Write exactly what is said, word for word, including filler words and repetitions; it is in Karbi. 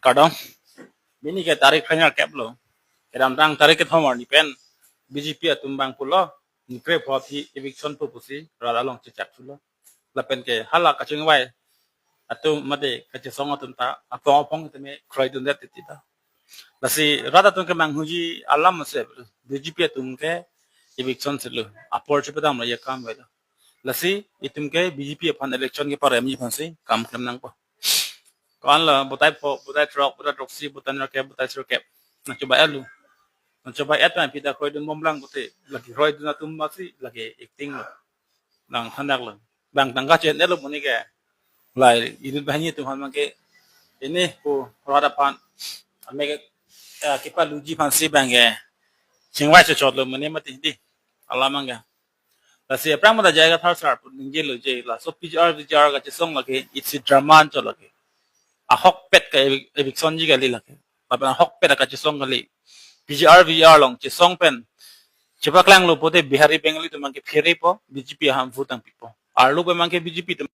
Pardon. Pini ke tarik hanyar kep lo. Kedamtang tarik kethom arni pen B J P atum abang pulo, ningkrepho aphi eviction po pusi rat along chechak thulo. Lapen ke hala kachingvai atum mate kachesong atum ta apong apong teme kroidundet titi ta. Lasi rat atum kemanghuji alam ase B J P atum ke eviction si lo. Apor chepadamlo, ya kam velo. Lasi itum ke B J P aphan election keparemji aphansi kam klem nangpo. Ko-an lo, batai pho, batai throk, batai throksi, batai nerkep, batai sirkep. Nangchobai-et lo. Nangchobai-et aphi ta kroidunbomlang pute, lake kroidun atum masi lake acting lo. Nangthandaklo. Bang tangka chen-etlo monit ke. Lahai inut banghini atum aphan abang ke, pini ko rat aphan amek, eh, kepaluji aphansi abang ke chingvai chechotlo monit mati di. Alam abang ke. Lasi aphrang mata J I Kathar sir pu ningjelo je, laso P G R V G R kachesong lake, isi drama anchot lake. Ahokpet ka evi-, eviction ji kali lake. Lapen ahokpet kachesong kali. P G R V G R along chesong pen chepaklanglo pute Bihari Bengali atum abang ke pherepo, B J P aphan vote nangpipo. Arlo pen abang ke B J P atum